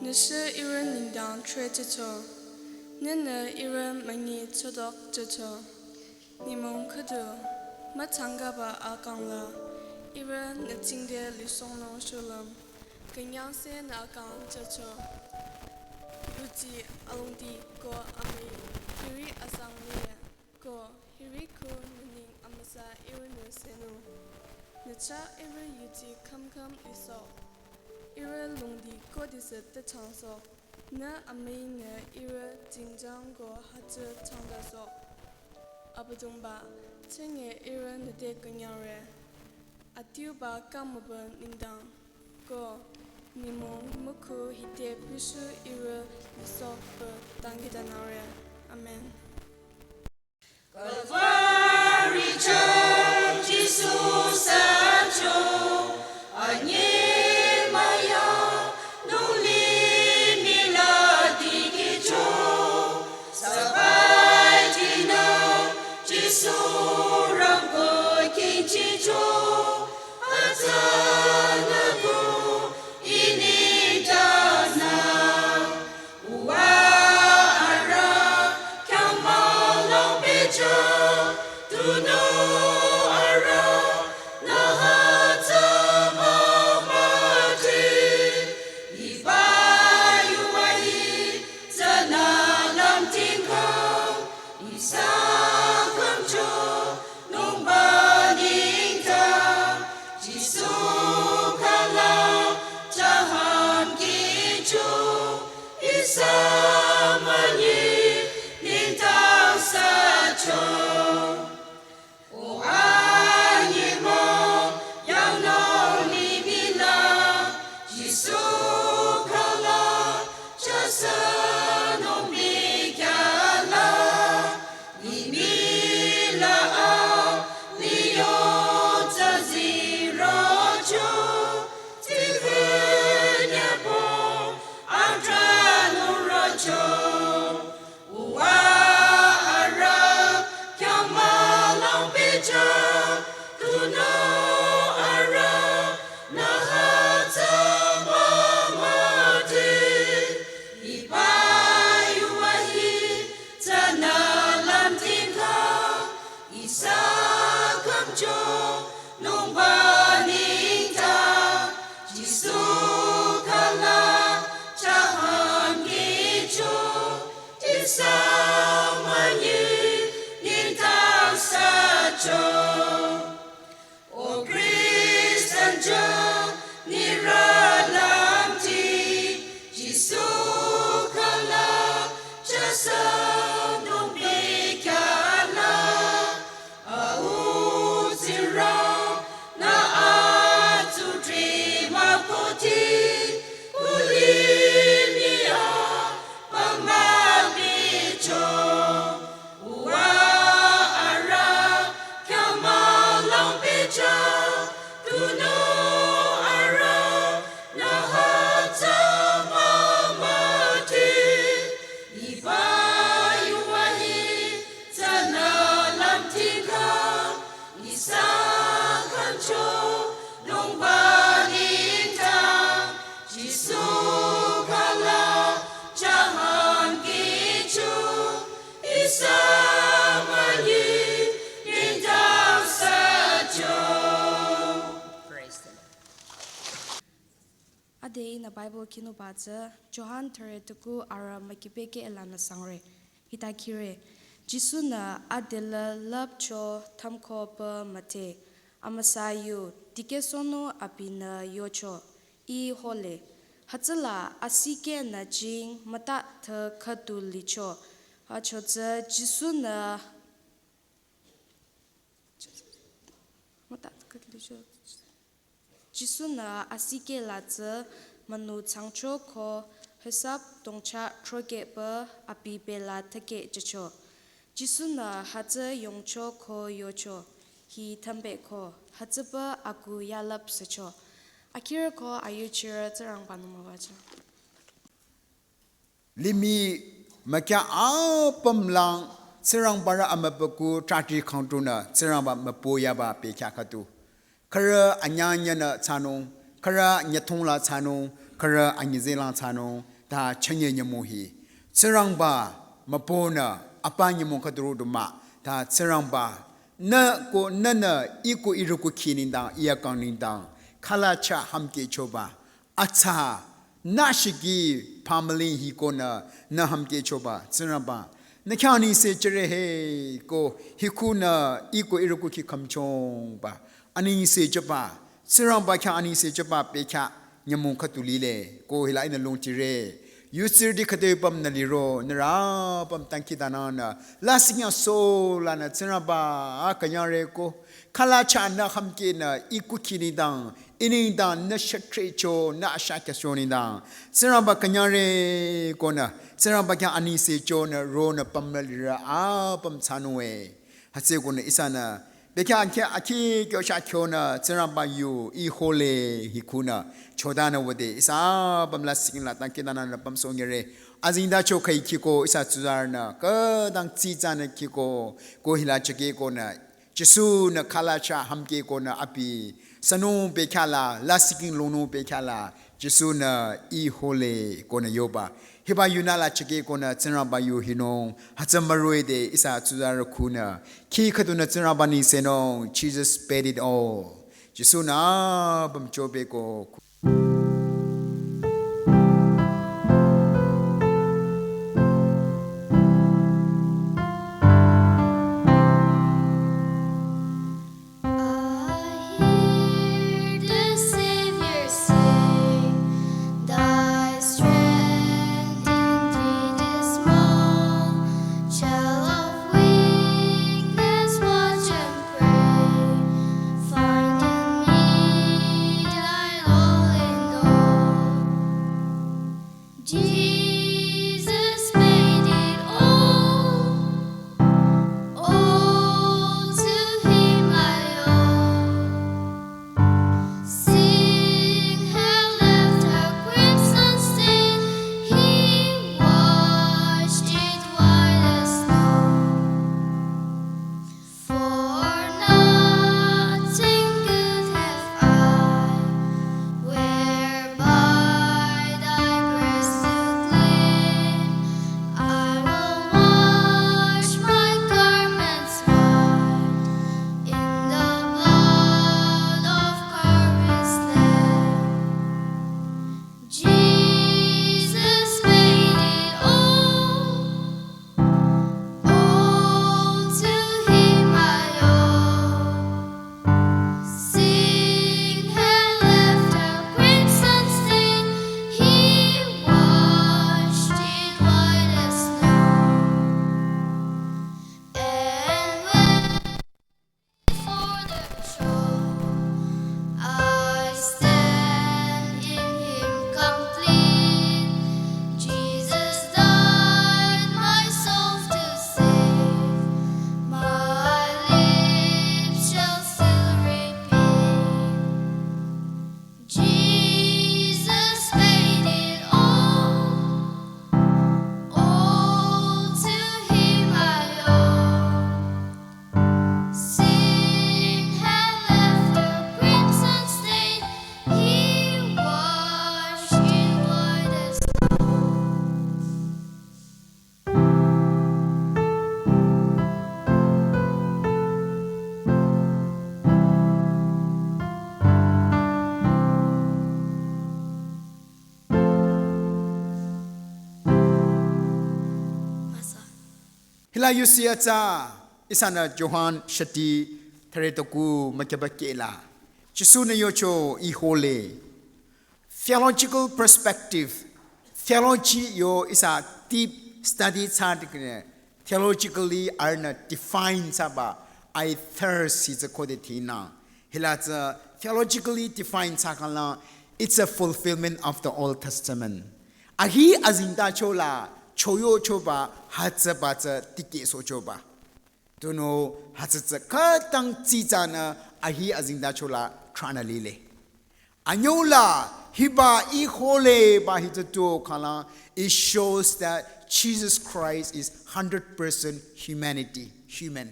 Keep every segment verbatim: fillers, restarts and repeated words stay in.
Nüsü ihrü nengdang thre jücho. Nünü ihrü münyi chodok jücho. Nyümong khüdu, müchangkaba akang la, ihrü nü jingte lisohnung shulüm, künyangse nü akang jücho. Yuzi alongdi ko amüi, hiri azang liye, ko hiri khu nü neng amüsa ihrünü senung. Nü chah ihrü yuzi khümkhüm lisoh. Ihrü longdi ko dise te changsoh. Nü amüinü ihrü jingjang ko hütsü changdasoh. Abüdongba, chenge ihrü nü te künyangre. Adiuba kangmübü nengdang, ko nyümong mükhu hite püsü ihrü lisohpü dangkhidangnangre. Amen. Kalvari church Jisu sacho, anyemüya nung limih la dikehcho, sabai jinü Jisu rangko kingchicho, atsanü ko ini dana. Uwa arüh khyangmülang pehjüng, tunüo arüh nü hütsü mümüdhe. Hiba yuva hi tsünü lümtingkhang, ihsa khümcho nungba nengdang, Jisu khala jaham kihcho, ihsa münyi nengdang sacho. O anyemüya nung limih la, Jisu khala jasa nung bikhala. Limih la a liyo tsaziro cho, tsihü nyübong atranu rocho. Uwa arüh khyangmülang pehjüng, tunüo arüh nü hütsü mümüdhe. Hiba yuva hi tsünü lümtingkhang, ihsa khümcho nungba nengdang, Jisu khala jaham kihcho, ihsa münyi nengdang sacho. O Christian jünirü lümti, Jisu khala jasa nung bikhala. Au Tsingrang nü atsudhre mükohdi, kuh limih a pümübicho. Uwa arüh khyangmülang pehjüng, tunüo arüh nü hütsü mümüdhe. Hiba yuva hi tsünü lümtingkhang, ihsa khümcho nungba nengdang, Jisu khala jaham kihcho, ihsa münyi nengdang sacho. Praise the Lord. Ade ihnü Bible khinungba tsü Johan thüre tuku arüh mükipe keh lanü sangre. Hita khire, Jisu-nü adelü lüpcho thümkopü müdhe. Amüsa yu dikehsohnung abinü yocho, "Ih hole." Hütsüla asikehnü jing müta thü khüdu licho. Achotsü Jisu-nü müta thü khüdu licho. Jisu-nü asikeh la tsü münu thsangcho ko hüsap dongcha throkehpü abi bela thükeh jücho. Jisu-nü hütsü yongcho ko yocho, "Hi thümbehko, hütsüpü aku yalüp sücho." Akhirü ko ayuchirü Tsingrangba-nü müwajü. Limih mükya apümlang Tsingrangba rü amübükuh trahti khangtunü Tsingrangba mübü yaba bekhyah khüdu. Khürü anyangnyünü thsanung, khürü nyüthongla thsanung, khürü anyüzehlang thsanung, Ta chünye nyümong hi Tsingrangba mübünü apa nyümong khüdu ro du mah. Ta Tsingrangba nü ko nünü iko irü kukhi nengdang, iyakang nengdang, khalacha hümkehchoba, atsa nü shiki family hi konü nü hümkehchoba, Tsingrangba nü khyang anengse jüre he ko hikhunü iko irü kukhi khümchongba anengse jüba, Tsingrangba khyang anengse jüba bekhyah nyümong khüdu lile ko hila ihnü lümtire. Yutsirüti khüta apümnü liro, nührü apüm dangkhidangnangnü lasih nyüsolanü Tsingrangba akünyangre ko khalacha nü hümkehnü i kukhi nengdang, i nengdang nü shütrecho, nü asha kyaso nengdang, Tsingrangba künyangre konü Tsingrangba khyang anengse jünü ronü pümrü lirü apüm thsanung-e. Hütsükonü ihsanü bekhyah akhi akhi kyo sha kyonü Tsingrangba yu ihole hikhunü chodanü wüde ihsa apüm lasih la dangkhidangnangnü pümsohnyire. Azengtacho khüi khiko ihsa tsuzarünü khütang tsitsanü khiko ko hila jükeh konü Jisu-nü khalacha hümkeh konü abi sünung bekhyah la, lasih king lonung bekhyah la Jisu-nü ihole konü yoba. Hiba yunü la jükeh konü Tsingrangba yu hinung hütsü müroh-i de ihsa tsuzarü khunü khi khüdunü Tsingrangba nengsenung, Jesus paid it all. Jisu-nü apüm jübeko. I hear the Savior say, "Thy strength indeed is small. Child of weakness, watch and pray. Find in me thy all in all." Jesus paid it all. All to him I owe. Sin had left a crimson stain. He washed it white as snow. For nothing good have I, whereby thy grace to claim. I will wash my garments white in the blood of Calvary's Lamb. Jesus paid it all. All to him I owe. Sin had left a crimson stain. He washed it white as snow. And when before the throne, I stand in him complete. Jesus died my soul to save. My lips shall still repeat, Jesus paid it all. All to him I owe. Sin had left a crimson stain. He washed it white as snow. Hila yusi atsa, ihsanü Johan shati thüre toku mükyaba kehla Jisu-nü yocho ihole. Theological perspective, theology yo ihsa deep study thsadikinü theologically arühnü define thsaba, "I thirst" hi tsü khode thinü. Hila tsü theologically define thsakhangla, it's a fulfillment of the Old Testament. Ahi azengtacho la choyochoba hütsüba tsü tikehsohchoba. Tunüo hütsü tsü khütang tsitsanü ahi azengtacho la thranü lile. Anyüla hiba ihole ba hi tsü tuo khangla, it shows that Jesus Christ is hundred percent humanity, human.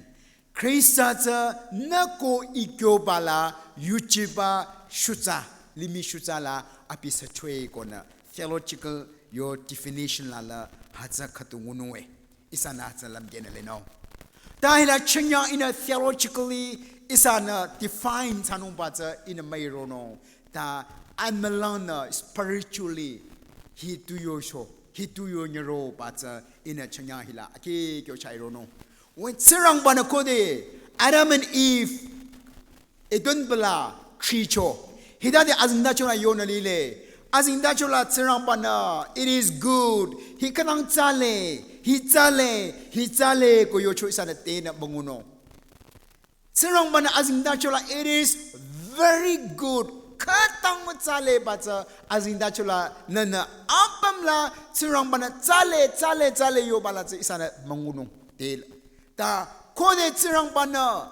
Khrista tsü nü ko ikyoba la yuchiba shutsa, limih shutsa la abi süchwe konü theological yo definition la la hütsü khüdu ngunung e. Ihsanü hütsü lümkehnü lenung. Ta hila chünyang ihnü theologically ihsanü define thsanungba tsü ihnü müironung. Ta amülangnü spiritually hi tu yocho, hi tu yonyüroba tsü ihnü chünyang hila akikyo chaironung. When Tsingrangbanü khode Adam and Eve Eden bela thricho. Hitade azengtacho la yonü lile. Azengtacho la Tsingrangbanü, "It is good." Hi khütang tsale, hi tsale, hi tsale ko yocho ihsanü tenü müngunung. Tsingrangbanü azengtacho la, "It is very good." Khütang tsale ba tsü azengtacho la nünü apüm la Tsingrangbanü tsale, tsale, tsale yoba la tsü ihsanü müngunung. Te ta khode Tsingrangbanü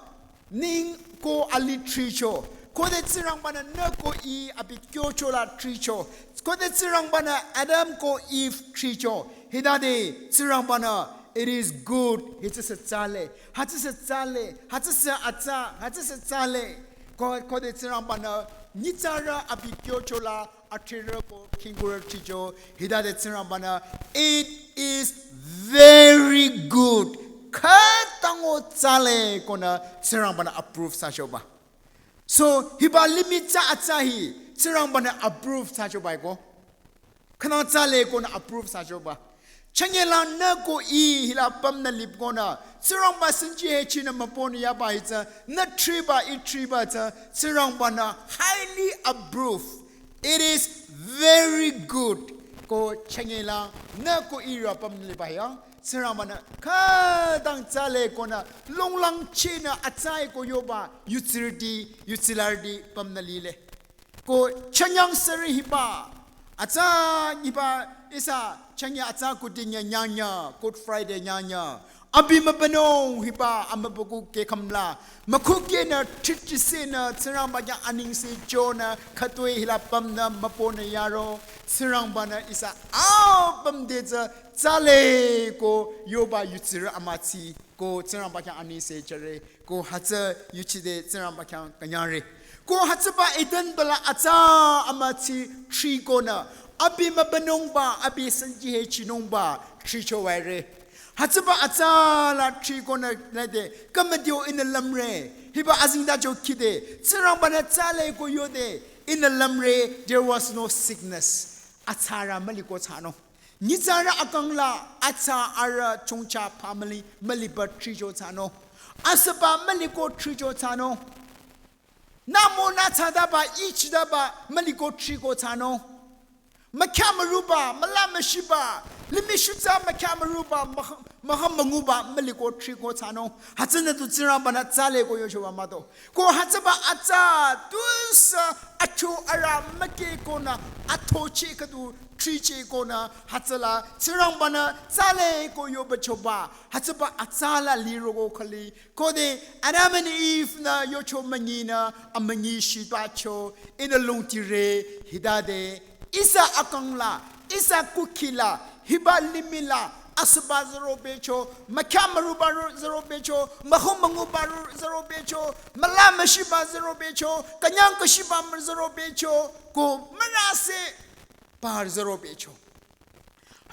nüh ko alih thricho. Khode Tsingrangbanü nüh ko ih abi kyocho la thricho. Khode Tsingrangbanü Adam ko Eve thricho. Hitade Tsingrangbanü, "It is good." Hütsüsü tsale. Hütsüsü tsale. Hütsüsü atsa. Hütsüsü tsale. Ko, khode Tsingrangbanü nyitsarü abi kyocho la athrirü ko khingkurü thricho, hitade Tsingrangbanü, "It is very good." Khütang-o tsale konü Tsingrangbanü approve thsachoba. So, hiba limih tsü atsa hi Tsingrangbanü approve thsachoba ko. Khütang tsale konü approve thsachoba. Chünye la nüh ko ih hila pümnü lip konü, Tsingrangba sanji hechinü mübünü yaba hi tsü, nüh thriba ih thriba tsü, Tsingrangbanü highly approve. "It is very good." Ko chünye la nüh ko ihrü pümnü liba ya, Tsingrangbanü khütang tsale konü, longlangchinü atsa-i ko yoba, yutsirüti, yutsilarüti pümnü lile. Ko chünyang sürü hiba, atsa nyiba ihsa chünye atsa kudi nyü nyangnyü, Good Friday nyangnyü. Abi mübünung hiba amübükuh kehkhüm la. Mükhukehnü thrichisenü Tsingrangba khyang anengse chonü khütoi hila pümnü mübünü yaro. Tsingrangbanü ihsa apüm te tsü tsale ko yoba yutsirü amütsa. Ko Tsingrangba khyang anengse jüre. Ko hütsü yuchide Tsingrangba khyang künyangre. Ko hütsüba Eden bela atsa amütsa thri konü, abi mübünungba, abi sanji hechinungba thricho waire. Hütsüba atsa la thri konü nüde, khümüdio ihnü lümre. Hiba azengtacho khide, Tsingrangbanü tsale ko yode, ihnü lümre, there was no sickness. Atsarü müliko thsanung. Nyitsarü akang la atsa arüh chongcha family müliba thricho thsanung. Asüba müliko thricho thsanung. Namo nü thsadaba, ih chidaba müliko thriko thsanung. Mükhyamürüba, mülamüshiba, limih shutsa mükhyamürüba, mah-, müham münguba müliko thriko thsanung. Hütsünü tu Tsingrangbanü tsale ko yochoba mah-o. Ko hütsüba atsa tusü acho arüh mükeh konü, athocheh khüdu thricheh konü, hütsüla Tsingrangbanü tsale ko yobachoba, hütsüba atsa la liroko khali. Khode Adam and Eve nü yocho münyinü, amünyi shibacho, ihnü lümtire, hitade, ihsa akang la, ihsa kukhi la, hiba limih la, asüba zürobecho, mükhyamürüba ro-, zürobecho, müham münguba ro-, zürobecho, mülamüshiba zürobecho, künyangkashiba mü zürobecho, ko mürase ba zürobecho.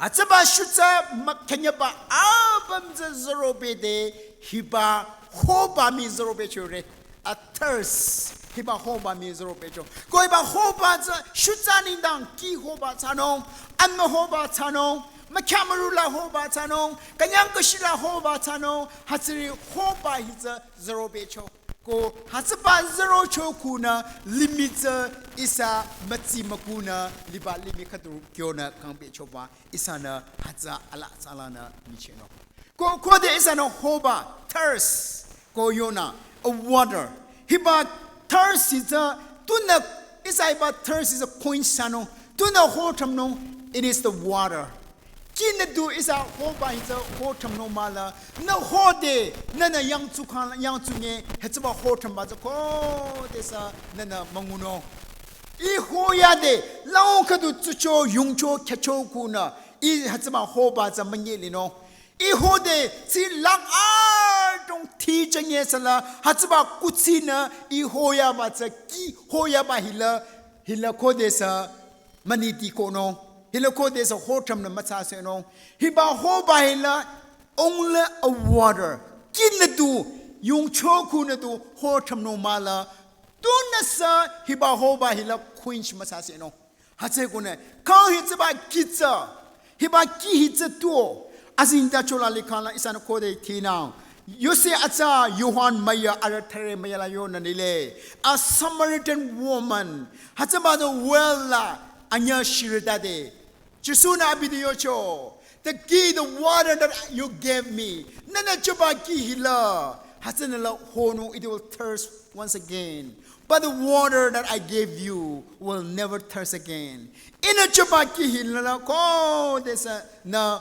Hütsüba shutsa mükhenyaba apüm tsü zürobede hiba hoba mii zürobechore. A thirst. Hiba hoba mii zürobecho. Ko hiba hoba tsü shutsa nengdang kih hoba thsanung, anmü hoba thsanung, mükhyamürü la hoba thsanung, künyangkashi la hoba thsanung, hütsüri hoba hi tsü zürobecho. Ko hütsüba zürocho kunü limih tsü ihsa mütsi mükunü liba limih khüdu kyonü kangbechoba ihsanü hütsü ala tsü alanü nyichehnung. Ko khode ihsanü hoba thirst ko yonü a water. Hiba thirst hi tsü tunü ihsa hiba thirst hi tsü quench thsanung. Tunü ho thümnung, it is the water. Kih nü du ihsa hoba hi tsü ho thümnung mahla. Nü hode, nünü yangtsu khang, yangtsu nye, hütsüba ho thümba tsü khodesü nünü müngunung. Ih hoyade, lao khüdu tsucho, yungcho, khyücho kunü, ih hütsüba hoba tsü münyelinung. Ih hode, tsi lang adrong thi chünye süla, hütsüba kutsinü, ih hoyaba tsü kih hoyaba hila, hila khodesü münyi dikohnung. Hila khodesü hotramnü müthsasenung. Hiba hoba hila only a water. Kinü du, yongcho kunü du hotramnung mahla. Tunüsü hiba hoba hila quench müthsasenung. Hütsü konü, kang hi tsüba kih tsü. Hiba kih hi tsü tuo. Azengtachola likhangla ihsanü khode thinang. Yuse atsa Johan müyü arüh thüre müyü la yonü lile. A Samaritan woman. Hütsüba du well la anyüh shirütade. Jisu-nü abi te yocho. The kih, the water that you gave me. Nühnü jüba kih hila. Hütsünü la honung, it will thirst once again. But the water that I gave you will never thirst again. Ihnü jüba kih hila khodesü nü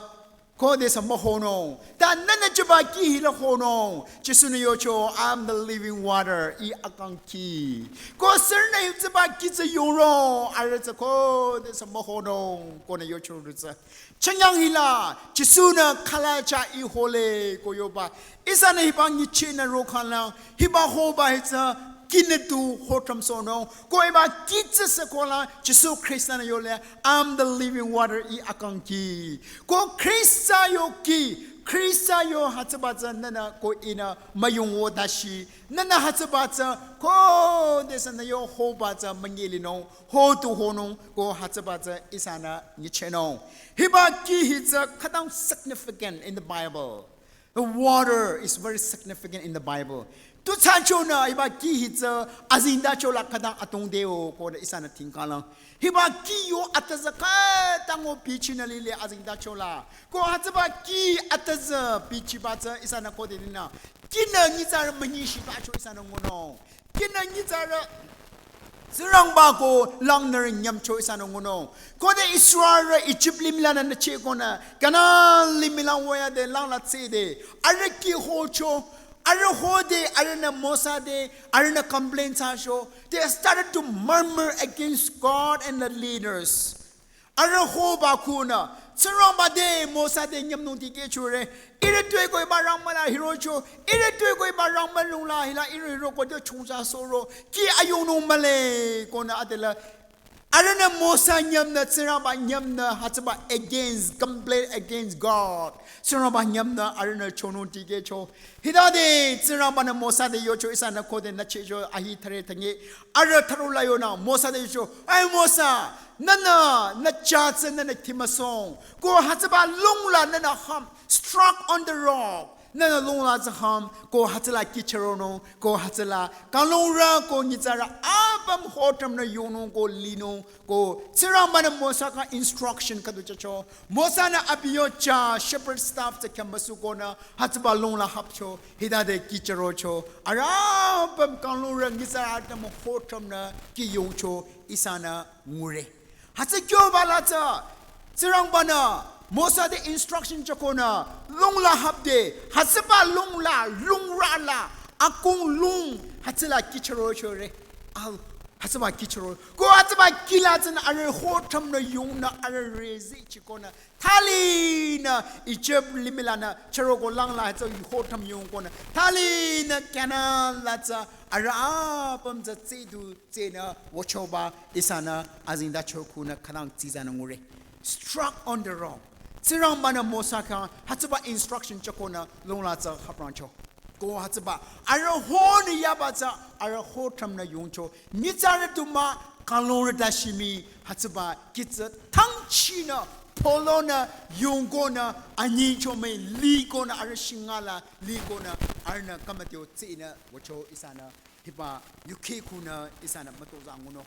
khodesü mühonung. Ta nühnü jüba kih hila honung. Jisu-nü yocho, I'm the living water. Ih akang kih. Ko sürünü hi tsüba kih tsü yongro. Arüh tsü khodesü mühonung. Konü yocho rütsü. Chanyang hila, Jisu-nü khala cha ih hole ko yoba. Ihsanü hiba nyichehnü rokhangla, hiba hoba hi tsü kinü du hotramsohnung. Ko hiba kih tsü sü kola, Jisu Khrista-nü yole, I'm the living water, ih akang kih. Ko Khrista yo kih, Khrista yo hütsüba tsü nühnü ko ihnü müyong wota shi. Nühnü hütsüba tsü, khodesü nü yo hoba tsü münyelinung. Ho tu honung ko hütsüba tsü ihsanü nyichehnung. Hiba kih hi tsü khütang significant in the Bible. The water is very significant in the Bible. Tu thsachonü hiba kih hi tsü azengtachola khütang atongdeo konü ihsanü thingkalang. Hiba kih yo atüzü khütang o bichinü lile azengtachola. Ko hütsüba kih atüzü bichiba tsü ihsanü khode linü. Kinü nyitsarü münyishi tacho ihsanü ngunung. Kinü nyitsarü Tsingrangba ko langnürü nyümcho ihsanü ngunung. Khode Israelrü Egypt limih lanü nücheh konü, Kanan limih lang wüyade langla tsede. Arüh kih hocho, arüh hode, arühnü Mosa te, arühnü complain thsacho. They started to murmur against God and the leaders. Arüh hoba kunü, Tsingrangba te Mosa te nyümnung dikehchore. Ihrü tuepü ko hiba rangmü la hirocho. Ihrü tuepü ko hiba rangmü lung la hila ihrü hiro ko te chongcha soro. Kih ayongnung mühle konü adela. Arühnü Mosa nyümnü, Tsingrangba nyümnü, hütsüba against, complain against God. Tsingrangba nyümnü, arühnü chonung dikehcho. Hitade Tsingrangba-nü Mosa te yocho ihsanü khode nüchehcho ahi thüre thünye. Arüh thüro la yonü Mosa te yocho. Ai Mosa, nühnü, nü cha tsü nühnü thimüsong. Ko hütsüba lung la nühnü hüm, struck on the rock. Nühnü lung la tsü hüm, ko hütsüla kih chüronung, ko hütsüla kanglungrü ko nyitsarü apüm hotramnü yongnung ko linung. Ko Tsingrangba-nü Mosa khyang instruction khüdu jücho. Mosa-nü abi yo cha shepherd staff tsü khyang müsu konü hütsüba lung la hapcho. Hitade kih chürocho. Arüh apüm kanglungrü nyitsarü atümung hotramnü kih yongcho ihsanü ngure. Hütsü kyoba la tsü Tsingrangba-nü Mosa te instruction jükonü lung la hapde. Hütsüba lung la, lungrü la, akung lung hütsüla kih chürochore. Al Hütsüba kih chüro. Ko hütsüba kih la tsünü arüh hotramnü yongnü arüh rezeh chikonü. Thalinü Egypt limih lanü chüro ko langla hütsü hotram yong konü. Thalinü Kanan la tsü arüh apüm tsü tsedu tsenü wüchoba ihsanü azengtacho kunü khütang tsizanü ngure. Struck on the rock. Tsingrangba-nü Mosa khyang hütsüba instruction jükonü lung la tsü haprangcho. Ko hütsüba, arüh honü yaba tsü, arüh hotramnü yongcho. Nyitsarü du mah, kanglungrü ta shimi, hütsüba kih tsü thangchinü, polonü, yongkonü, anyingcho mii, likonü, arüh shinga la, likonü, arühnü kamateo tsinü, wücho ihsanü, hiba, yuki kunü, ihsanü, mütozah ngunung.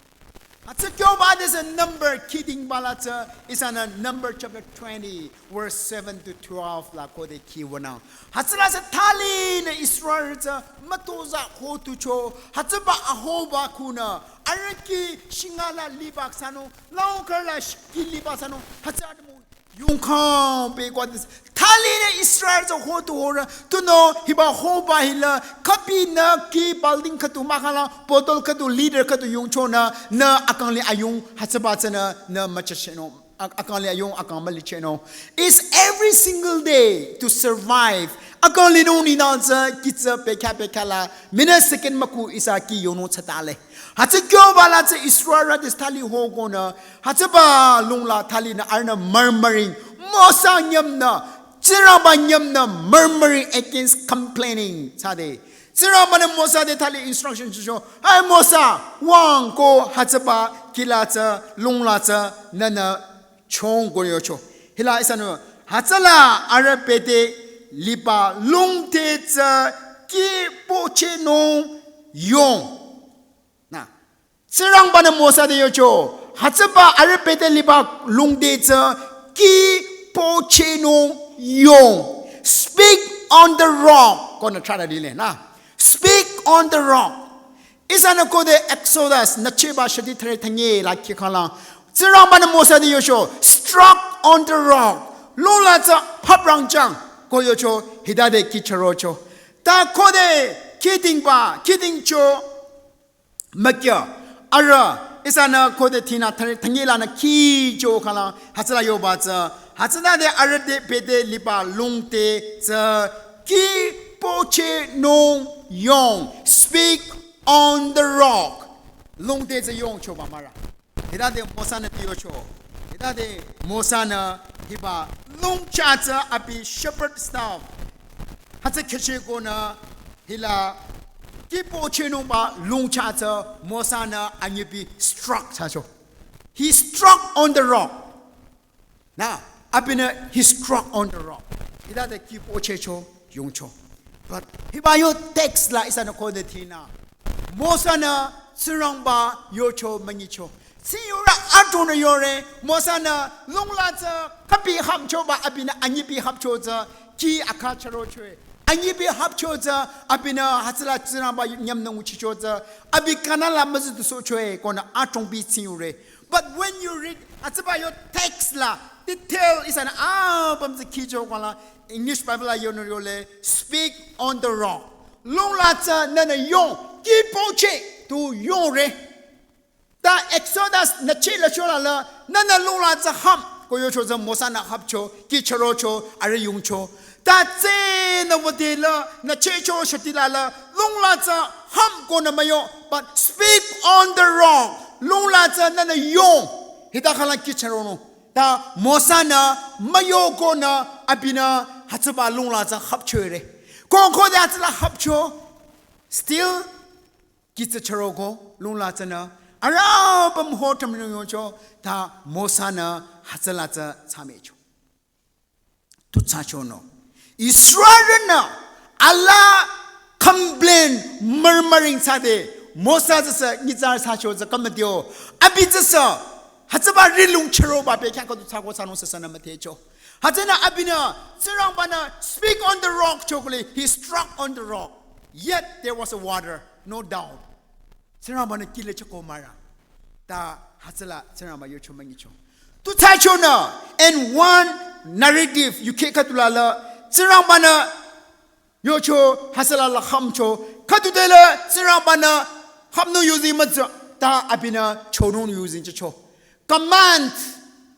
Hütsü kyoba this a number kihdingba la tsü ihsanü Number chapter twenty, verse seven to twelve la khode kih wünang. Hütsüla tsü thalinü Israel tsü mütozah hotucho. Hütsüba ahoba kunü arüh kih shinga la liba thsanung, laokhar la sh-, kih liba thsanung. Hütsü atümung yongkhang pehkwa this. Thalinü Israel tsü hotu horü. Tunüo hiba hoba hila. Khüpinü kih balting khüdu mahkhang la, bottle khüdu, liter khüdu yongchonü, nü akang li ayong hütsüba tsünü, nü müchashenung. Ak-, akang le ayong akang mali cheno. It's every single day to survive. Akang le nung ni nang tsü kih tsü pekha pekha la. Minute second maku ihsa kih yonung tsüta le. Hütsü kyo ba la tsü Israel te thali ho ko na. Hütsüba lung la thali na arühnü murmuring. Mosa nyam na. Tsingrangba nyam na murmuring against complaining. Tsade. Tsingrangba nü Mosa te thali instruction chicho. Ai Mosa, wüng ko hütsüba kih la tsü, lung la tsü, nü nü chong ko yocho. Hila ihsanü, hütsüla arüh bete liba lung te tsü kih pochehnung yong. Na, Tsingrangba nü Mosa te yocho, hütsüba arüh bete liba lung te tsü kih pochehnung yong. Speak on the rock. Ko nü trana dile, na. Speak on the rock. Ihsanü khode Exodus, nü cheba shadi thare thanye la kih khala. Tsingrangba nü Mosa te yocho, struck on the rock. Lung la tsü haprang chang. Ko yocho, hita de kih chürocho. Ta khode kih dingba, kih dingcho. Makya, arüh, ihsanü khode thina thar-, thangila nü kih cho khala, hütsüla yoba tsü, hütsüla de arüh te bete liba lung te tsü, kih pochehnung yong, speak on the rock. Lung te tsü yong choba mara. Hita de Mosa nü te yocho. Hita de Mosa nü hiba lung cha tsü abi shepherd staff. Hütsü kheche ko nü hila kih pochehnungba lung cha tsü Mosa nü anyibi struck thsacho. He struck on the rock. Na, abinü he struck on the rock. Hita de kih pochehcho, yongcho. But hiba yo text la ihsanü khode thina. Mosa nü Tsingrangba yocho münyicho. Tsingyurü ato nü yore, Mosa nü lung la tsü kapi hapchoba abinü anyibi hapcho tsü kih akha chürochoe. Anyibi hapcho tsü abinü hütsüla Tsingrangba nyam nü nguchicho tsü abi Kanan la müzüdu sohchoe ko nü atongbi tsingyure. But when you read, hütsüba yo text la detail ihsanü apüm tsü kihcho ko la English Bible la yonü yole speak on the rock. Lung la tsü nü nü yong, kih pocheh tu yongre. Ta Exodus nü cheh la chola la, nü nü lung la tsü ham, ko yocho tsü Mosa nü hapcho, kih chürocho, arüh yongcho. Ta tsü nü wüde la, nü chehcho shati la la, lung la tsü ham ko nü müyo, but speak on the rock. Lung la tsü nü nü yong, hita khala kih chüronung. Ta Mosa nü müyo ko nü abinü hütsüba lung la tsü hapchoire. Ko khode hütsüla hapcho, still kih tsü chüroko, lung la tsünü, arüh apüm ho tümnü yongcho, ta Mosa nü hütsüla tsü thsamecho. Tu thsacho no. Israelnü, ala complain, murmuring thsade, Mosa tsüsü, nyitsarü thsacho tsü kamadio, abi tsüsü, hütsüba ri lung chüroba pekya ko tu thsako thsanung süsünü müthecho. Hütsünü abinü, Tsingrangbanü, speak on the rock chokole, he struck on the rock. Yet there was a water, no doubt. Tsingrangbanü kih le choko mara. Ta hütsüla Tsingrangba yocho münyicho. Tu thsacho nü, and one narrative, yukheh khüdula la, Tsingrangbanü yocho hütsüla la hamcho, khüdu de la Tsingrangbanü hamnü yuzi mütsa, ta abinü chonung yuzi cho. Command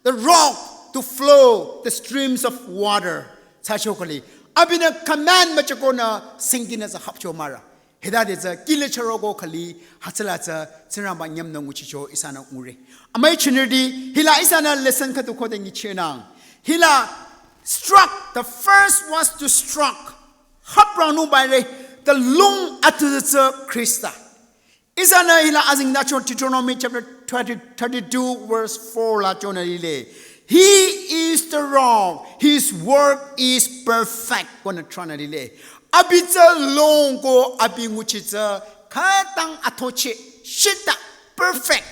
the rock to flow the streams of water. Thsacho kali. Abinü command müchoko nü singkinü tsü hapcho mara. Hita de tsü kih le chüroko kali hütsüla tsü Tsingrangba nyamnü nguchicho ihsanü ngure. Amüi chinirüti hila ihsanü lesson khüdu khode nguchinang. Hila struck, the first was to struck. Haprangnung baire, the lung atü tsü Khrista. Ihsanü hila azingdacho Deuteronomy chapter twenty, thirty-two verse four la chonü lile. He is the rock, his work is perfect. Konü tranü lile. Abi tsü lung ko abi nguchi tsü khütang athoche shita perfect.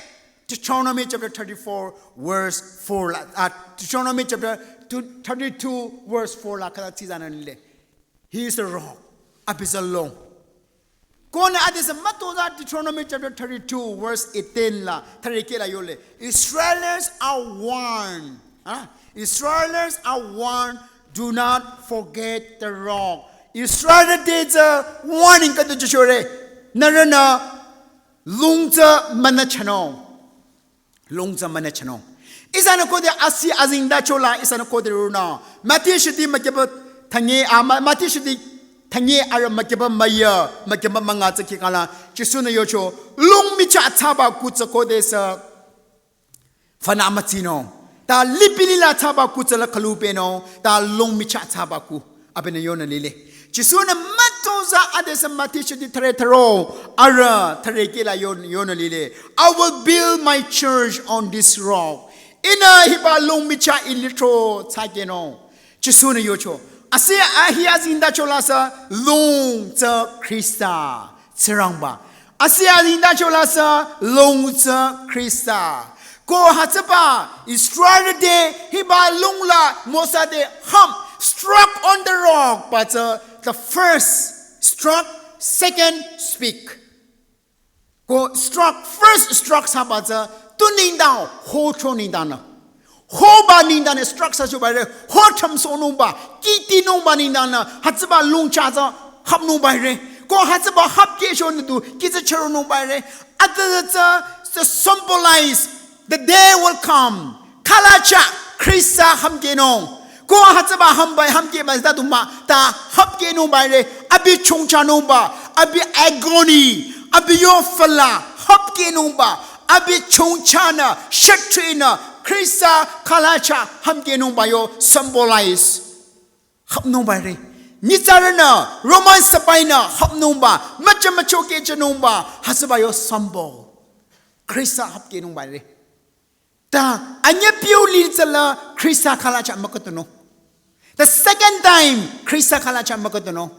Deuteronomy chapter thirty-four verse four la, uh, Deuteronomy chapter two, thirty-two verse four la khüta tsizanü lile. He is the rock. Abi tsü lung. Konü adesü mütoza Deuteronomy chapter thirty-two verse eighteen la, thirty-eight la yole. Israelites are warned. Huh? Israelites are warned, do not forget the rock. Israel te tsü warning khüdu chishore. Nührünü lung tsü münüchanung. Lung tsü münüchanung. Ihsanü khode asi azingdachola ihsanü khode runü. Mati shidi makiba thangi a ma- mati shidi thangi ara makiba maya makiba manga tsaki kala. Jisu nü yocho lung micha thsaba kutsü khode sü fana matsino. Ta lipili la thsaba kutsü la kalupenung. Ta lung micha thsaba ku. Abinü yonü lile. Jisu nü matoza adesü Mati shidi thare tharo. Ara thare kila yon- yonü lile. I will build my church on this rock. Ihnü hiba lung micha ilitro thsakenung. Jisu nü yocho. Asi ahi azingdachola sü lung tsü Khrista. Tsingrangba. Asi azingdachola sü lung tsü Khrista. Ko hütsüba Israel te hiba lung la Mosa te hum struck on the rock ba tsü the first struck, second speak. Ko struck, first struck thsaba tsü tu nengdang hocho nengdang nü. Hoba nengdang nü struck thsachoba re, ho thamsohnungba, kitinungba nengdang nü, hütsüba lung cha tsü hapnungba re. Ko hütsüba hapkehcho nü tu, kitsü chüronungba re. Ata tsü, tsü symbolize the day will come. Khala cha Khrista hamkehnung. Ko hütsüba hambai hamkehba ta tu mah ta hapkehnungba re. Abi chongchanungba, abi agony, abi yo fala hapkehnungba, abi chongchanü, shetrinü, Khrista khala cha hamkehnungba yo symbolize. Hapnungba re. Nyitsarünü, Roman sipainü hapnungba, macha macho kehchanungba, hütsüba yo symbol. Khrista hapkehnungba re. Ta anyüpiu li tsüla Khrista khala cha mükütunung. The second time Khrista khala cha mükütunung.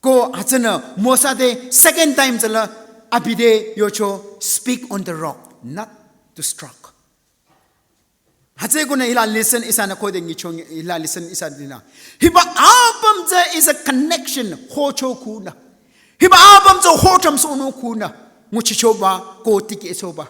Ko hütsünü Mosa te second time tsüla abi te yocho speak on the rock, not to struck. Hütsükonü hila lesson ihsanü khode ngicho hila lesson ihsa dinü. Hiba apüm tsü ihsa connection hocho kunü. Hiba apüm tsü ho thamsohnung kunü. Nguchichoba ko tikehchoba.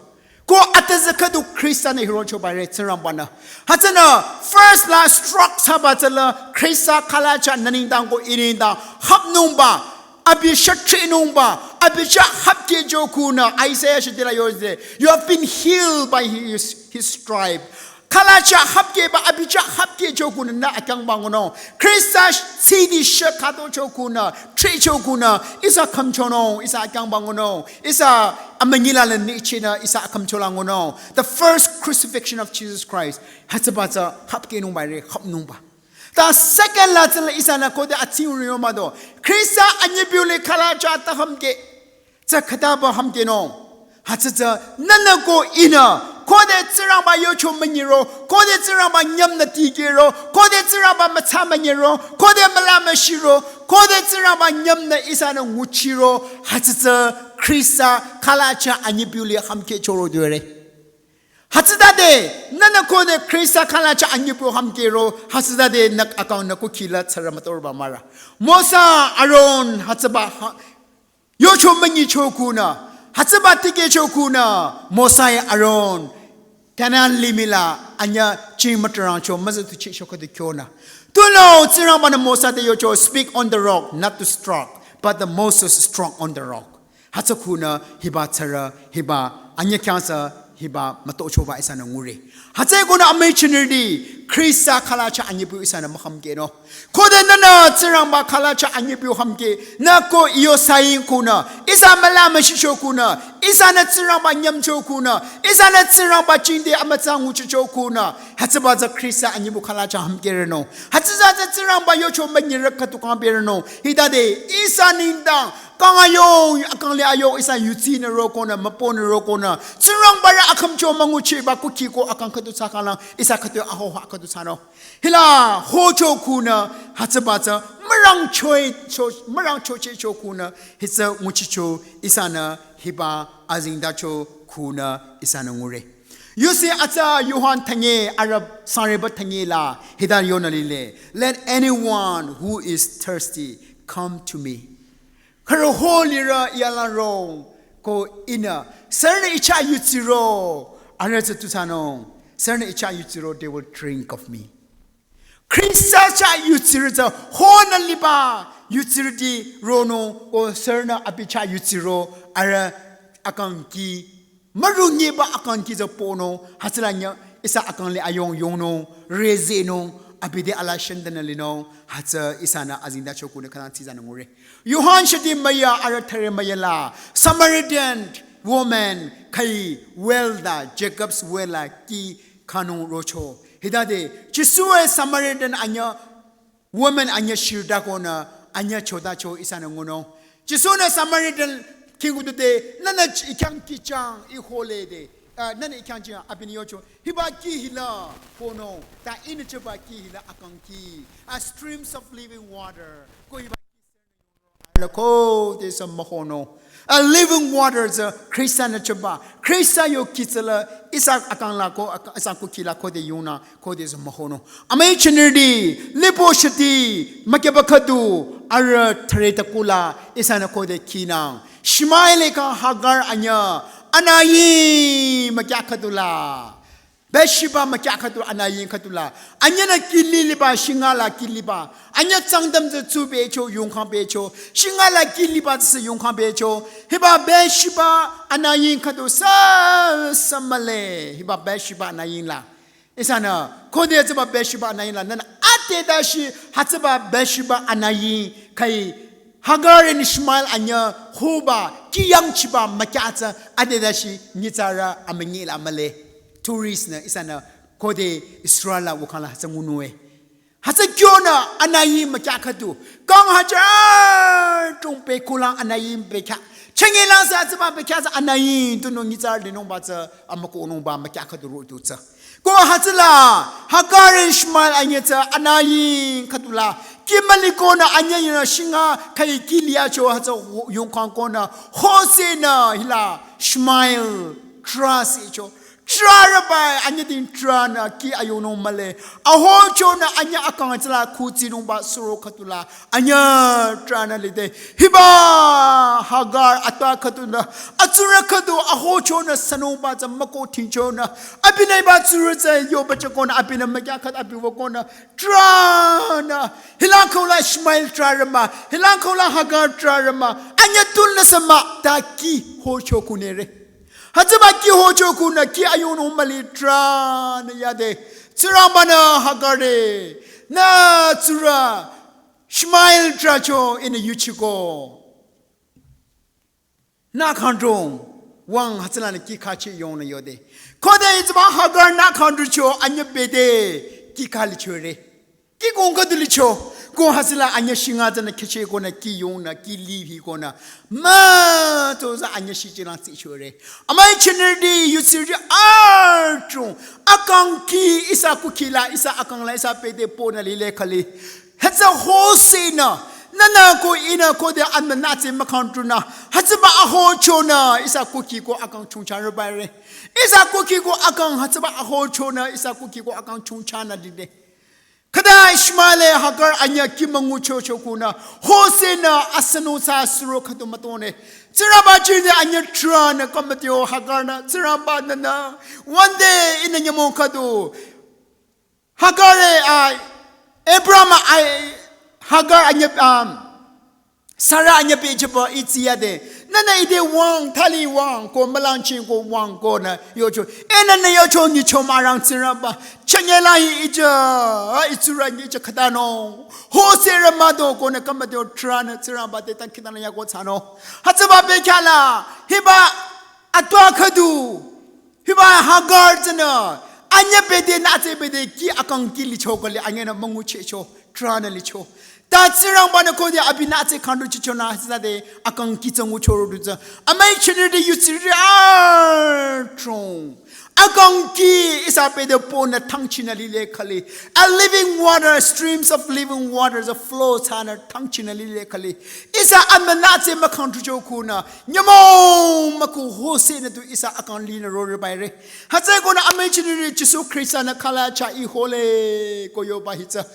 Ko ata tsü khüdu Khrista nü hirochoba re Tsingrangba nü. Hütsünü first la struck thsaba tsüla Khrista khala cha nü nengdang ko ih nengdang hapnungba. Abi shetrinungba, abi cha hapkehcho kunü, Isaiah shitila yoze, you have been healed by his, his stripe. Khala cha hapkehba, abi cha hapkehcho kunü nü akyangba ngunung. Khrista tsidi she khatocho kunü, tricho kunü, ihsa khümchonung, ihsa akyangba ngunung, ihsa amünyila le nichinü, ihsa akhümchola ngunung. The first crucifixion of Jesus Christ, hütsüba tsü hapkehnungba re, hapnungba. Ta second la tsüla ihsanü khode atsingri yo mado. Khrista anyüpiu le khala cha ta hamkeh. Tsü khütaba hamkehnung. Hütsü tsü nünü ko ihnü. Khode Tsingrangba yocho münyiro. Khode Tsingrangba nyümnü tikehro. Khode Tsingrangba mütsa münyiro. Khode müla müshiro. Khode Tsingrangba nyümnü ihsanü nguchiro. Hütsü tsü Khrista khala cha anyüpiu le hamkehchoro dore. Hütsütade, nünü khode Khrista khala cha anyüpiu hamkehro, hütsütade nü akang nü kukhi la tsara mütorba mara. Mosa, Aaron, hütsüba ha, yocho münyicho kunü, hütsüba tikehcho kunü, Mosa ya Aaron, Kanan limih la, anyü ching mütrangcho, müzütuchicho khode kyonü. Tunüo, Tsingrangba nü Mosa te yocho, speak on the rock, not to struck, but the Moses struck on the rock. Hütsü kunü hiba tsara, hiba anyü khyangsa, hiba mütochoba ihsanü ngure. Hütsü kunü amüi chinirdi, Khrista khala cha anyüpiu ihsanü mühamkehnung. Khode nünü Tsingrangba khala cha anyüpiu hamkeh, nü ko iyo sayin kunü, ihsa müla müshicho kunü, ihsanü Tsingrangba nyümcho kunü, ihsanü Tsingrangba chingde amütsa nguchicho kunü. Hütsüba tsü Khrista anyüpiu khala cha hamkehrenung. Hütsüza tsü Tsingrangba yocho münyire khütu kangpehrenung. Hitade ihsa nengdang kang ayo, akang le ayo, ihsa yutsinü rokonü, müponü rokonü. Tsingrangba re akhümcho münguchiba kukhi ko akang khütu thsakhanglang, ihsa khütu ahoha khütu thsanung. Hila hocho kunü, hütsüba tsü, mürangchoi, cho, mürangchochehcho kunü, hütsü nguchicho, ihsanü hiba azingdacho kunü, ihsanü ngure. Yusi atsa Yohan thanye, arüh sangreba thanye la, hita yonü lile. Let anyone who is thirsty come to me. Khürü holirü iyalarong ko ihnü, sürünü I chah yutsiro, arüh tsü tu thsanung, sürünü I chah yutsiro, they will drink of me. Khrista chah yutsirü tsü honü liba yutsirüti ronung ko sürünü abi chah yutsiro, arüh akangki, mürunyiba akangki tsü ponung, hütsüla nyü ihsa akang le ayong yongnung, rezenung, abi de ala shendenü linung, hütsü ihsanü azingdacho kunü khanang tsizanü ngure. Johan shiti müya arüh thüre müya la, Samaritan woman khüi well da, Jacob's well la kih khanung rocho. Hitade, Jisu-e Samaritan anyüh woman anyüh shirda konü anyüh chodacho ihsanü ngunung. Jisu-nü Samaritan khingu tude, nünü ch-, i khyang kih chang, i hole de. Ah, nünü i khyang chang, abinü yocho. Hiba kih hila, kono. Ta ihnü choba kih hila akang kih. A streams of living water. Ko hiba la khodesü mühonung. A living water tsü Khrista-nü choba. Khrista yo kih tsüla ihsa akang la ko, ak-, ihsa kukhi la khode yongnü, khodesü mühonung. Amüi chinirüti, lipo shiti, mükyaba khüdu, arüh thüre takula, ihsanü khode khinang. Ishmael kang Hagar anyüh, anüyi mükyah khüdula. Bathsheba mükyah khüdu anüyi khüdula. Anyühnü kih liliba shinga la kih liba. Anyüh Sangtam tsü tsubecho yongkhang becho. Shinga la kih liba tsü yongkhang becho. Hiba Bathsheba anüyi khüdu sü, sü mühle. Hiba Bathsheba anüyi la. Ihsanü, khode hütsüba Bathsheba anüyi la. Nünü ade dashi hütsüba Bathsheba anüyi khüi Hagar and Ishmael anyüh hoba kih yangchiba mükyah tsü ade dashi nyitsarü amünyi la mühle. Tourist nü ihsanü khode Israel la wükhala hütsü ngunung-e. Hütsü kyonü anüyi mükyah khüdu. Kang hajar tung pekulang anüyi bekhyah. Chengi lang sü hütsüba bekhyah tsü anüyi tunung nyitsarü linungba tsü amükohnungba mükyah khüdu rotu tsü. Ko hütsüla, Hagar and Ishmael anyüh tsü anüyi khüdula. Kih müli konü anyüh yinü shinga khüi kih liacho hütsü ho-, yongkhang konü. Hosenü hila Ishmael trah sicho. Trah rübai anyüh ting trahnü kih ayongnung mühle. Ahochonü anyüh akang tsüla khutsinungba suro khüdula. Anyüh trahnü lide. Hiba Hagar atwa khüdunü. Atsurü khüdu ahochonü sünungba tsü mükoh tingchonü. Abinü hiba tsurü tsü yoba chakonü abinü mükyah khüdu abi wükonü. Trahnü. Hilang khüla Ishmael trah rüma. Hilang khüla Hagar trah rüma. Anyüh tunü sü mah ta kih hocho kunere. Hütsüba kih hocho kunü kih ayongnung müli trahnü yade. Tsingrangbanü Hagar-e. Nü tsurü Ishmael trahcho ihnü yuchiko. Nü kangdrong wüng hütsülanü kih khachi yongnü yode. Khode hütsüba Hagar nü kangdrongcho anyüh bede kih kha lichore. Kih kong khüdu licho. Ko hütsüla anyüh shinga tsünü kheche konü kih yongnü kih libi konü. Mütozah anyüh shichilang tsichore. Amüi chinirüti yutsirüti arüh chung. Akang kih ihsa kukhi la, ihsa akang la, ihsa bede ponü lile khüli. Hütsü hosenü, nünü ko ihnü khode amünatse mükangtrunü, hütsüba ahochonü, ihsa kukhi ko akang chungcha rübaire. Ihsa kukhi ko akang hütsüba ahochonü, ihsa kukhi ko akang chungchanü dide. Khüta Ishmael Hagar anyüh kih münguchocho kunü, hosenü asünung sü suro khüdu mütone. Tsingrangba chide anyüh trahnü khamatio Hagar-nü, Tsingrangba nünü, one day ihnü nyümong khüdu. Hagar-e, ah, Abraham, ah, Hagar anyüh, um, Sarah anyüh pehjüba itsiyade. Nünü ite wüng, thali wüng, ko mülangching ko wüng konü yocho. E nünü yocho nyicho mürang Tsingrangba. Chanyela hi ija, itsurü nyicha khatanung. Hose rümado konü khamatio trahnü Tsingrangba te tang khitanü yako thsanung. Hütsüba bekhyah la, hiba atwa khüdu. Hiba Hagar tsünü, anyüh bede natse bede kih akang kih licho khüli anyühnü münguchecho, trahnü licho. Ta Tsingrangbanü khode abi natse kangdrongchichonü hütsütade akang kih tsü nguchoro du tsü. Amüi chinirüti yutsirüti arüh chung. Akang kih ihsa bede ponü thangchinü lile khüli. A living water, streams of living water, the flow thsanü thangchinü lile khüli. Ihsa amünatse mükangdrongcho kunü. Nyümong müku hosenü tu ihsa akang linü rorübaire. Hütsükonü amüi chinirü Jisu Khrista-nü khala cha ihole ko yoba hitsü.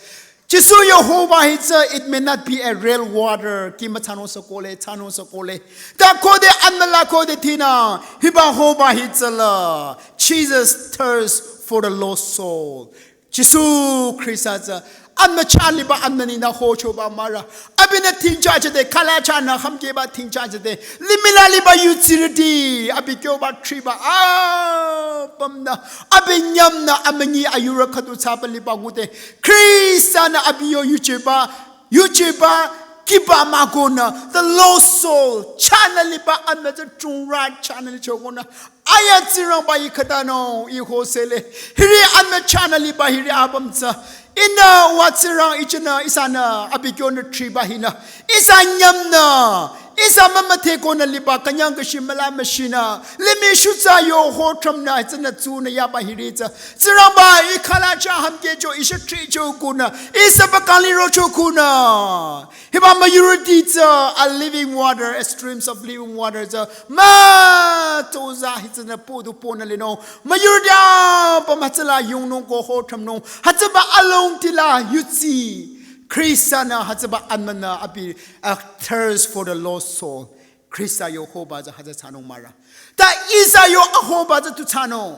Jisu yohoba hitsü, it may not be a real water. Kih müthsanung sü kohle, thsanung sü kohle. Ta khode amüla khode thinü, hiba hoba hitsü la. Jesus thirst for the lost soul. Jisu Khrista tsü Anmücha liba anmüni nü hochoba mara. Abinü thingcha jede, khala cha nü hamkeba thingcha jede. Limih la liba yutsirüti, abi kyoba thriba, apümnü, abi nyümnü, amünyi ayurü khüdu thsaba liba ngude. Khrista-nü abi yo yucheba, yucheba, kiba mükonü, the lost soul, chanü liba anmü tsü chungra chanü lichokonü. Aya Tsingrangba ih khütanung, ih hosele. Hiri anmüchanü liba hiri apüm tsü. Ihnü wa Tsingrang ichinü ihsanü abi kyonü thriba hinü. Ihsa nyümnü. Ihsa mümüdhekonü liba künyang kashi müla müshinü. Limih shutsa yo hothrümnü tsünü tsunü yaba hiri tsü. Tsingrangba ih khala cha hamkecho ih shah thricho kunü. Ihsa ba kang lirocho kunü. Hiba müyurüti tsü a living water, a streams of living water tsü. Mütoza hi tsünü podu ponü linung. Müyurüti apüm hütsüla yungnung ko hothrümnung. Hütsüba alongti la yutsi. Khrista-nü hütsüba anmünü abi a thirst for the lost soul. Khrista yo hoba tsü hütsü thsanung mara. Ta ihsa yo ahoba tsü tu thsanung.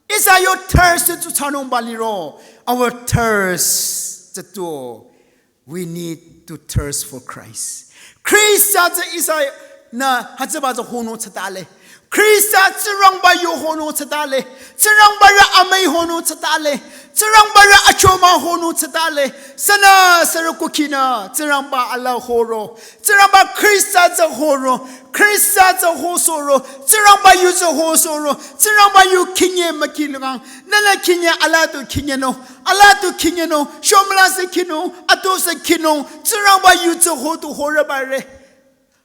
Ihsa yo thirst tsü thsanungba liro. Our thirst tsü tu. We need to thirst for Christ. Khrista tsü ihsanü hütsüba tsü honung tsütale. Khrista Tsingrangba yo honung tsütale. Tsingrangba rü amüi honung tsütale. Tsingrangba rü achomang honung tsütale. Sünü sürü kukhinü Tsingrangba ala horo. Tsingrangba Khrista tsü horo. Khrista tsü hosoro. Tsingrangba yu tsü hosoro. Tsingrangba yu khinye mükilugang. Nünü khinye ala tu khinyenung. Ala tu khinyenung, shomla se khinung, atu se khinung, Tsingrangba yu tsü ho tu horübare.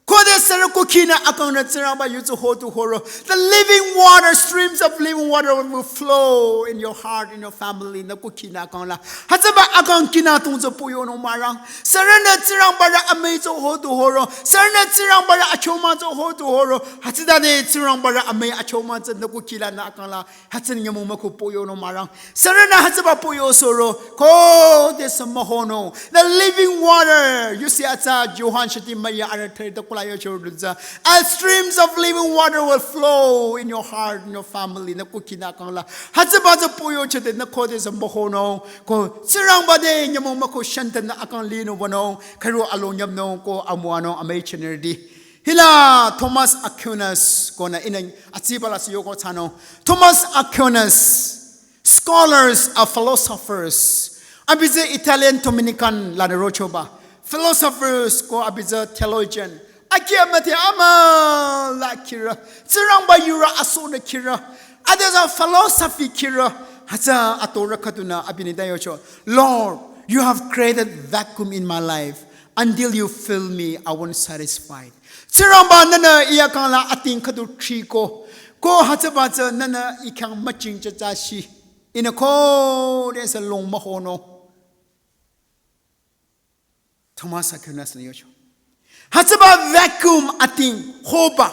Khode sürü kukhinü akangnü Tsingrangba yu tsü ho tu horo. The living water, streams of living water will flow in your heart, in your family, nü kukhinü akangla. Hütsüba akang khinü tung tsü puyonung marang. Sürünü Tsingrangba rü amüi tsü ho tu horo. Sürünü Tsingrangba rü achomang tsü ho tu horo. Hütsütade Tsingrangba rü amüi achomang tsü nü kukhi lanü akangla. Hütsü nyümong müku poyonung marang. Sürünü hütsüba poyo soro. Khodesü mühonung. The living water. You see, atsa Johan shiti maya arüh thüri takula yocho rüza. And streams of living water will flow in your heart, in your family. Nü kukhinü akangla. Hütsüba tsü poyo chete nü khodesü mühonung. Ko Tsingrangba te nyümong müku shantanü akang linung wünung. Khüro along nyümnung ko amüwanung amüi chinirüti. Hila Thomas Aquinas konü ihnü atsibala si yoko thsanung. Thomas Aquinas, scholars of philosophers. Abi tsü Italian Dominican lanü rochoba. Philosophers ko abi tsü theologian. Akia mate amüla khirü. Tsingrangba yurü asohnü khirü. Ade tsü philosophy khirü. Hütsü atorü khüdunü abinü ta yocho. Lord, you have created vacuum in my life. Until you fill me, I won't satisfied. Tsingrangba nünü ih akangla ating khüdu thriko. Ko hütsüba tsü nünü ih khyang müching chacha shi. Ihnü khodesü lung mühonung. Thomas Aquinas nü yocho. Hütsüba vacuum ating hoba.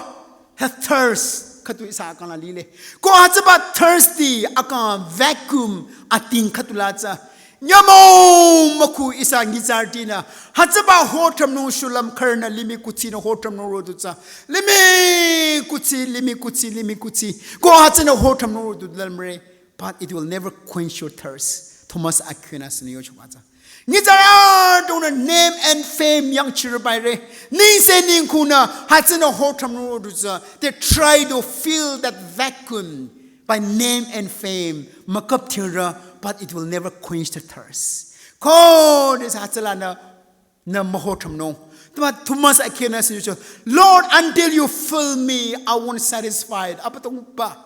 Hü thirst khüdu ihsa akangla lile. Ko hütsüba thirsty akang vacuum ating khüdu la tsü. Nyümong müku ihsa nyitsarütinü. Hütsüba hothrümnung shulüm khürünü limih kutsinü hothrümnung rodu tsü. Limih kutsi, limih kutsi, limih kutsi. Ko hütsünü hothrümnung rodu lümre. But it will never quench your thirst. Thomas Aquinas nü yocho ba tsü. Nyitsarü donü name and fame yangchirü baire. Ningse ningkunü hütsünü hothrümnung rodu tsü. They try to fill that vacuum by name and fame. Müküp thirü, but it will never quench the thirst. Khodesü hütsülanü nü mühothrümnung. Tuma Thomas Aquinas nü yocho, Lord, until you fill me, I won't satisfied. Abüdongba.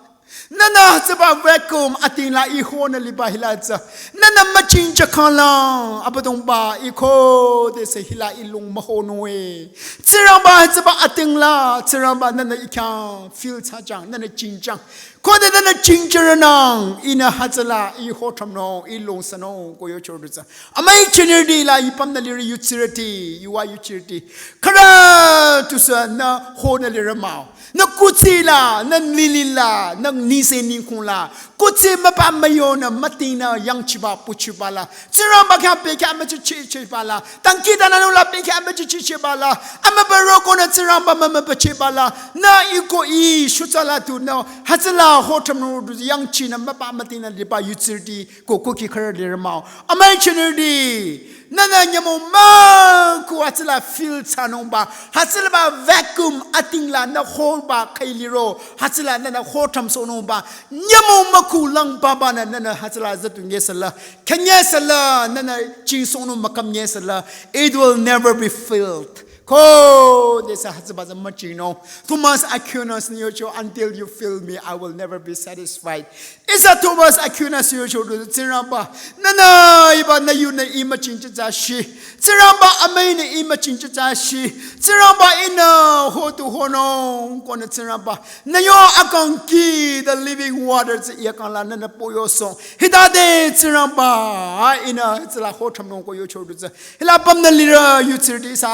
Nünü hütsüba vacuum ating la ih honü liba hila tsü. Nünü müching chakhanglang. Abüdongba ih khodesü hila ih lung mühonung e. Tsingrangba hütsüba ating la. Tsingrangba nünü ih khyang fill thsachang. Nünü chingchang. Khode nünü chingchirünang. Ihnü hütsüla ih hothrümnung. Ih lung sünung. Ko yocho rüza. Amüi chinirüti la ih pümnü lirü yutsirüti, yuwa yutsirüti. Khürü tusü nü honü lirü mah-o. Nü kutsi la, nü lili la, nü ningse ningkung la. Kutsi müpa müyonü mütingnü yangchiba puchiba la. Tsingrangba khyang bekhyah müchichichiba la. Dangkhidangnangnung la bekhyah müchichichiba la. Amübü rokonü Tsingrangba mümübüchiba la. Nü ih ko ih shutsa la tunü. Hütsüla Hotham nung du yangchinü müpa mütinü liba yutsirüti ko kuki khürü lirü mah-o. Amüi chinirüti, nünü nyümong müku hütsüla fill thsanungba, hütsüla ba vacuum atingla nü holba khüi liro, hütsüla nünü hotham sohnungba, nyümong müku lang babanü nünü hütsüla zütu nyesüla, künyesüla, nünü chingsohnung mükam nyesüla, it will never be filled. Khodesü hütsüba tsü müchinung. Thomas Aquinas-nü yocho, "Until you fill me, I will never be satisfied." Ihsa Thomas Aquinas yocho du, Tsingrangba, nünü hiba nü yunü ih müchingchehthsa shi. Tsingrangba, amüinü ih müchingchehthsa shi. Tsingrangba, ihnü hodu honung, konü Tsingrangba, nü yo akang ki, the living water tsü ih akang la nünü poyosohng. Hitade Tsingrangba, ihnü hütsüla hothamnung ko yocho du tsü. Hila apümnü lirü yutsirüti ihsa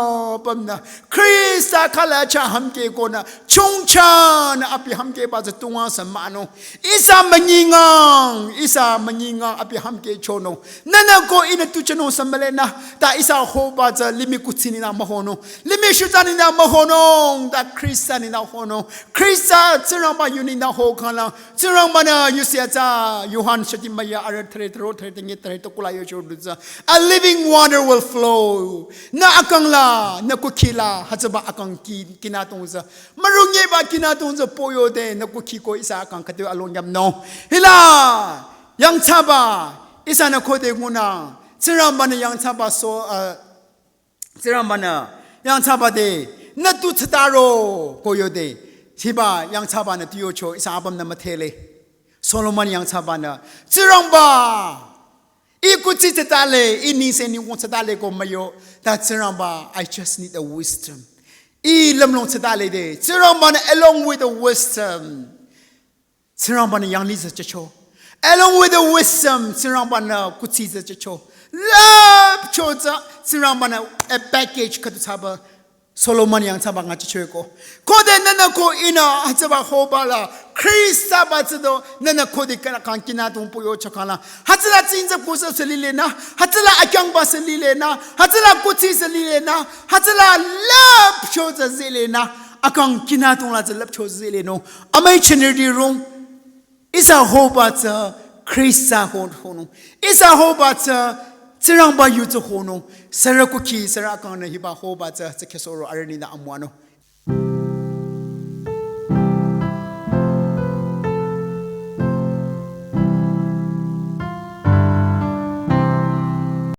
apümnü Khrista khala chah hümkeh konü chongchanü abi hümkehba tsü tungwang sü mahnung. Ihsa münyingang, ihsa münyingang abi hümkehchonung. Nünü ko ihnü tuchanung sü mülenü, ta ihsa hoba tsü limih kuthsi nengdang mühonung. Limih shutsa nengdang mühonung, ta Khrista nengdang honung. Khrista Tsingrangba yu nengdang ho khanglang. Tsingrangba-nü yusi atsa Yohan shati maya arüh thüre thüro thüre tenge thüre tokula yocho du tsü, "A living water will flow." Nü akang la, nü kukhi la, hütsüba akang ki, kinadong tsü. Mürungyeba kinadong tsü poyode, nü kukhi ko ihsa akang khüdu along yamnung. Hila, yangthsaba, ihsanü khode ngunü, Tsingrangba-nü yangthsaba so, uh, Tsingrangba-nü yangthsaba te, nü tu thsataro ko yode. Hiba yangthsaba-nü tu yocho, ihsa apümnü müdhele. Solomon yangthsaba-nü, Tsingrangba, ih kuthsi thsatale, ih nengse nengkong thsatale ko müyo. Ta Tsingrangba, I just need a wisdom. Ih lümlong thsatale de. Tsingrangba-nü along with the wisdom. Tsingrangba-nü yanglih tsü jücho. Along with the wisdom, Tsingrangba-nü kuthsi tsü jücho. Lüpcho tsü, Tsingrangba-nü a package khüdu thsaba Solomon yangthsaba nga jücho ko. Khode nünü ko ihnü hütsüba hoba la, Khrista ba tsü do, nünü khode kala kang kinadong poyo chakala. Hütsüla tsingtsü kusü sü lilenü, hütsüla akyangba sü lilenü, hütsüla kuthsi sü lilenü, hütsüla lüpcho tsü zilenü, akang kinadong la tsü lüpcho zilenü. Amüi chinirüti rung, ihsa hoba tsü Khrista ho-, honung. Ihsa hoba tsü Tsingrangba yu tsü honung. Sürü kukhi, sürü akangnü hiba hoba tsü, tsü khesoro arüh nengdang amüwanung.